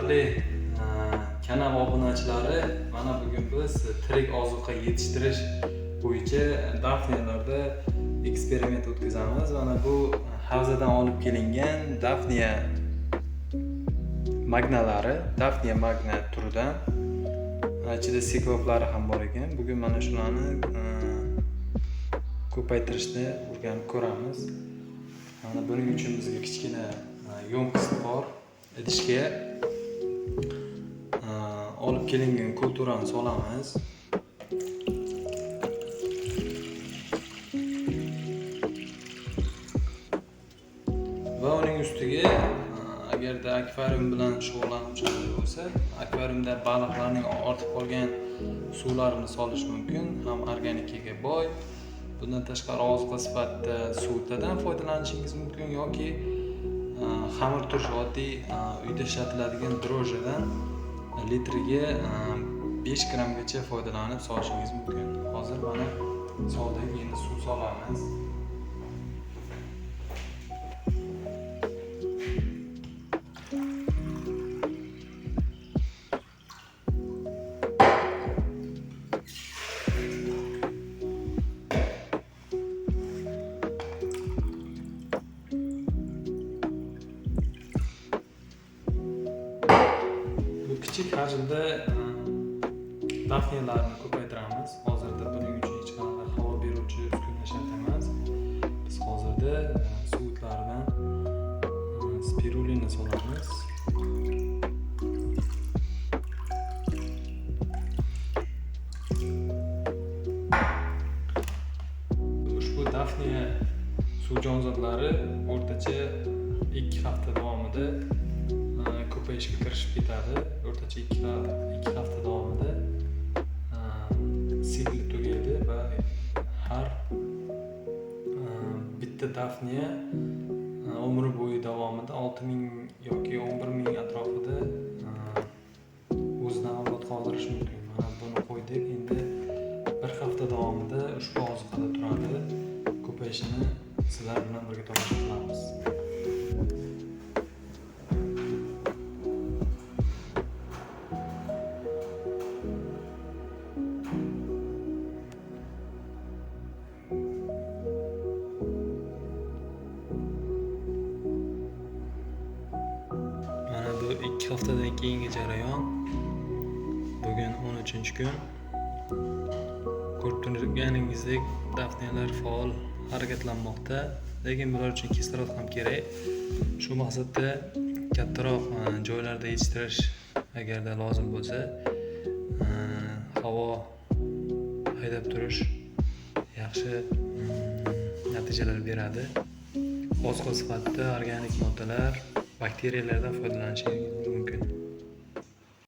Hurmatli kanal obunachilari, mana bugun biz tirik ozuqa yetishtirish bo'yicha dafniyalarda eksperiment o'tkazamiz. Mana bu havzadan olib kelingan dafniya magnalari, dafniya magna turidan. Ichida sikloplari ham bor ekan. Bugun mana shularni ko'paytirishni o'rganib ko'ramiz. Mana buning uchun bizga kichkina yo'mkist bor. Idishga olib kelingan kulturani solamiz. Va uning ustiga agarda akvarium bilan shug'ullanuvchilar bo'lsa, akvariumda baliqlarning ortib qolgan suvlarini solish mumkin, ham organikaga boy. Bundan tashqari ozuqa sifatida suvtadan foydalanishingiz mumkin yoki xamir tursh oddiy uyda ishlatiladigan drojedan litriga 5 grammgacha foydalanib solishingiz mumkin. Hozir mana soldik, endi suv solamiz. Bu kichik hajmda dafniyalarni ko'paytiramiz. Hozirda buning uchun hech qanaqa havo beruvchi uskuna shart emas. Biz hozirda suvutlaridan spirulina solamiz. Ushbu dafniya suv jonzotlari o'rtacha 2 hafta davomida ko'payishga kirishib ketadi. O'rtacha 2 hafta davomida sikli tugaydi va har bitta dafniya umri bo'yi davomida 6000 yoki 11000 atrofida o'zidan avlod qoldirishi mumkin. Mana buni qo'ydik. Endi bir hafta davomida ushbu ozuqada turadi. Ko'payishini sizlar bilan birga tomosha qilamiz. Mana bu 2 haftadan keyingi jarayon. Bugun 13-kun. Ko'rib turganingizdek dafniyalar faol harakatlanmoqda, lekin bular uchun kislorod ham kerak. Shu maqsadda kattaroq joylarda yetishtirish agarda lozim bo'lsa, havo haydab turish yaxshi natijalar beradi. Oziq sifatida organik moddalar, bakteriyalardan foydalanishingiz mumkin.